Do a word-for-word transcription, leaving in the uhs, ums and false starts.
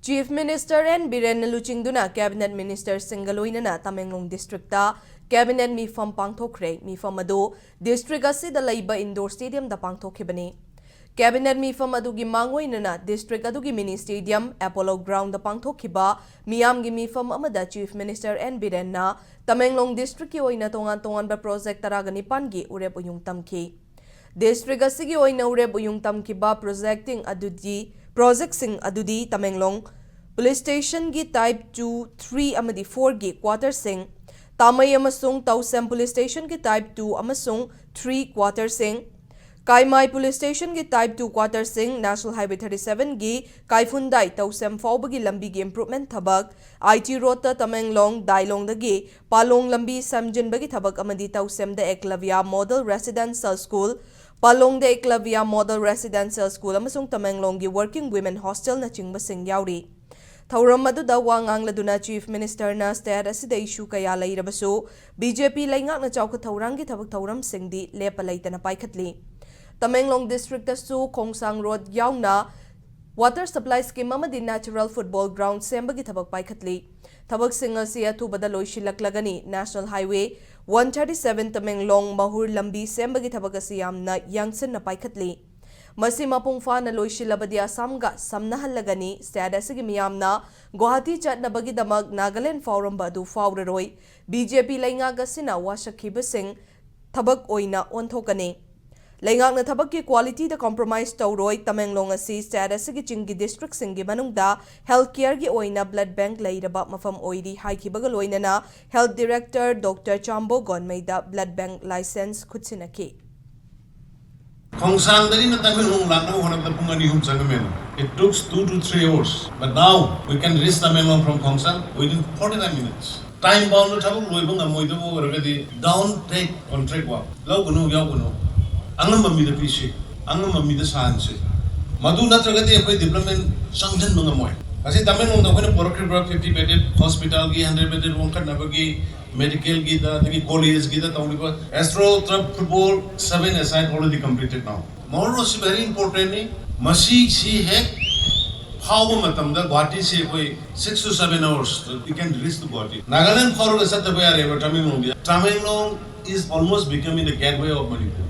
Chief Minister N Birenna ꯂꯨꯆꯤꯡꯗꯨꯅ Cabinet Ministerꯁꯤꯡꯒ ꯂꯣꯏꯅꯅ Tamenglong districtꯇ Cabinet ꯃꯤꯐꯝ ꯄꯥꯡꯊꯣꯛꯈ꯭ꯔꯦ꯫ ꯃꯤꯐꯝ ꯑꯗꯨ district ꯑꯁꯤꯗ ꯂꯩꯕ Indoor Stadiumꯗ ꯄꯥꯡꯊꯣꯛꯈꯤꯕꯅꯤ꯫ Cabinet ꯃꯤꯐꯝ ꯑꯗꯨꯒꯤ ꯃꯥꯡꯑꯣꯏꯅꯅ district ꯑꯗꯨꯒꯤ mini stadium, Apollo Groundꯗ ꯄꯥꯡꯊꯣꯛꯈꯤꯕ ꯃꯤꯌꯥꯝꯒꯤ ꯃꯤꯐꯝ ꯑꯃꯗ Chief Minister N Birenna Tamenglong districtꯀꯤ ꯑꯣꯏꯅ ꯇꯣꯉꯥꯟ ꯇꯣꯉꯥꯟꯕ project ꯇꯔꯥꯒ ꯅꯤꯄꯥꯟꯒꯤ ꯎꯔꯦꯞ ꯎꯌꯨꯡ ꯇꯝꯈꯤ꯫ District ꯑꯁꯤꯒꯤ ꯑꯣꯏꯅ ꯎꯔꯦꯞ ꯎꯌꯨꯡ ꯇꯝꯈꯤꯕ projecting ꯑꯗꯨꯗꯤ, projectꯁꯤꯡ ꯑꯗꯨꯗꯤ Tamenglong Police Stationꯒꯤ Type two, three ꯑꯃꯗꯤ fourꯒꯤ quarterꯁꯤꯡ, ꯇꯥꯃꯩ ꯑꯃꯁꯨꯡ ꯇꯧꯁꯦꯝ Police Stationꯒꯤ Type two ꯑꯃꯁꯨꯡ three quarterꯁꯤꯡ, ꯀꯥꯏꯃꯥꯏ Police Stationꯒꯤ Type two quarterꯁꯤꯡ, National Highway thirty sevenꯒꯤ ꯀꯥꯏꯐꯨꯟꯗꯥꯏ ꯇꯧꯁꯦꯝ ꯐꯥꯎꯕꯒꯤ ꯂꯝꯕꯤꯒꯤ improvement ꯊꯕꯛ, I T Roadꯇ ꯇꯃꯦꯡꯂꯣꯡ ꯗꯥꯏꯂꯣꯡꯗꯒꯤ ꯄꯥꯂꯣꯡ ꯂꯝꯕꯤ ꯁꯦꯝꯖꯤꯟꯕꯒꯤ ꯊꯕꯛ ꯑꯃꯗꯤ ꯇꯧꯁꯦꯝꯗ Eklavya Model Residential School, ꯄꯥꯂꯣꯡꯗ Eklavya Model Residential School ꯑꯃꯁꯨꯡ ꯇꯃꯦꯡꯂꯣꯡꯒꯤ Working Women Hostelꯅꯆꯤꯡꯕꯁꯤꯡ ꯌꯥꯎꯔꯤ꯫ ꯊꯧꯔꯝ ꯑꯗꯨꯗ ꯋꯥ ꯉꯥꯡꯂꯗꯨꯅ Chief Ministerꯅ state ꯑꯁꯤꯗ issue ꯀꯌꯥ ꯂꯩꯔꯕꯁꯨ, B J P ꯂꯩꯉꯥꯛꯅ ꯆꯥꯎꯈꯠ ꯊꯧꯔꯥꯡꯒꯤ ꯊꯕꯛ ꯊꯧꯔꯝꯁꯤꯡꯗꯤ ꯂꯦꯞꯄ ꯂꯩꯇꯅ ꯄꯥꯏꯈꯠꯂꯤ꯫ ꯇꯃꯦꯡꯂꯣꯡ districtꯇꯁꯨ ꯈꯣꯡꯁꯥꯡ road ꯌꯥꯎꯅ water supply scheme ꯑꯃꯗꯤ natural football ground ꯁꯦꯝꯕꯒꯤ ꯊꯕꯛ ꯄꯥꯏꯈꯠꯂꯤ꯫ ꯊꯕꯛꯁꯤꯡ ꯑꯁꯤ ꯑꯊꯨꯕꯗ ꯂꯣꯏꯁꯤꯜꯂꯛꯂꯒꯅꯤ꯫ National Highway one thirty seven Tamenglong Mahur lambi ꯁꯦꯝꯕꯒꯤ ꯊꯕꯛ ꯑꯁꯤ ꯌꯥꯝꯅ ꯌꯥꯡꯁꯤꯟꯅ ꯄꯥꯏꯈꯠꯂꯤ꯫ ꯃꯁꯤ ꯃꯄꯨꯡ ꯐꯥꯅ ꯂꯣꯏꯁꯤꯜꯂꯕꯗꯤ ꯑꯁꯥꯝꯒ ꯁꯝꯅꯍꯜꯂꯒꯅꯤ꯫ State ꯑꯁꯤꯒꯤ ꯃꯤꯌꯥꯝꯅ ꯒꯨꯋꯥꯍꯥꯇꯤ ꯆꯠꯅꯕꯒꯤꯗꯃꯛ ꯅꯥꯒꯥꯂꯦꯟ ꯐꯥꯎꯔꯝꯕ ꯑꯗꯨ ꯐꯥꯎꯔꯔꯣꯏ꯫ B J P ꯂꯩꯉꯥꯛ ꯑꯁꯤꯅ ꯋꯥꯁꯛꯈꯤꯕꯁꯤꯡ ꯊꯕꯛ ꯑꯣꯏꯅ ꯑꯣꯟꯊꯣꯛꯀꯅꯤ꯫ ꯂꯩꯉꯥꯛꯅ ꯊꯕꯛꯀꯤ qualityꯗ compromise ꯇꯧꯔꯣꯏ꯫ ꯇꯃꯦꯡꯂꯣꯡ ꯑꯁꯤ state ꯑꯁꯤꯒꯤ ꯆꯤꯡꯒꯤ districtꯁꯤꯡꯒꯤ ꯃꯅꯨꯡꯗ health careꯒꯤ ꯑꯣꯏꯅ blood bank ꯂꯩꯔꯕ ꯃꯐꯝ ꯑꯣꯏꯔꯤ ꯍꯥꯏꯈꯤꯕꯒ ꯂꯣꯏꯅꯅ Health Director Doctor Chambo Gonmeida blood bank license ꯈꯨꯠꯁꯤꯟꯅꯈꯤ꯫ ꯈꯣꯡꯁꯥꯡꯗꯒꯤꯅ Tamenglong ꯂꯥꯛꯅꯕ ꯍꯣꯠꯅꯕꯗ ꯄꯨꯡ ꯑꯅꯤ ꯑꯍꯨꯝ ꯆꯪꯉꯝꯃꯦꯅ꯫ It took two to three hours, but now we can reach Tamenglong from Khongsang within forty-nine minutes. Time bound ꯊꯕꯛ ꯂꯣꯏꯕ ꯉꯝꯃꯣꯏꯗꯕ ꯑꯣꯏꯔꯒꯗꯤ don't take contract work. ꯂꯧꯒꯅꯨ, ꯌꯥꯎꯒꯅꯨ꯫ ꯑꯉꯝꯕ ꯃꯤꯗ ꯄꯤꯁꯤ, ꯑꯉꯝꯕ ꯃꯤꯗ ꯁꯥꯍꯟꯁꯤ꯫ ꯃꯗꯨ ꯅꯠꯇ꯭ꯔꯒꯗꯤ ꯑꯩꯈꯣꯏ development ꯆꯪꯁꯤꯟꯕ ꯉꯝꯃꯣꯏ꯫ ꯉꯁꯤ ꯇꯃꯦꯡꯂꯣꯡꯗ ꯑꯩꯈꯣꯏꯅ ꯄꯨꯔꯛꯈ꯭ꯔꯤꯕ fifty bedded hospitalꯒꯤ, hundred bedded ꯋꯥꯡꯈꯠꯅꯕꯒꯤ, medicalꯒꯤꯗ, ꯑꯗꯒꯤ collegeꯒꯤꯗ ꯇꯧꯔꯤꯕ Astro Turf football seven aside already completed now. ꯃꯍꯨꯔ ꯑꯁꯤ very importantꯅꯤ꯫ ꯃꯁꯤꯁꯤ ꯍꯦꯛ ꯐꯥꯎꯕ ꯃꯇꯝꯗ ꯒꯨꯍꯥꯇꯤꯁꯦ ꯑꯩꯈꯣꯏ six to seven hours you can reach to Guwahati. Nagaland ꯐꯥꯎꯔꯒ ꯆꯠꯇꯕ ꯌꯥꯔꯦꯕ ꯇꯃꯦꯡꯂꯣꯡꯗꯤ. Tamenglong is almost becoming the gateway of Manipur.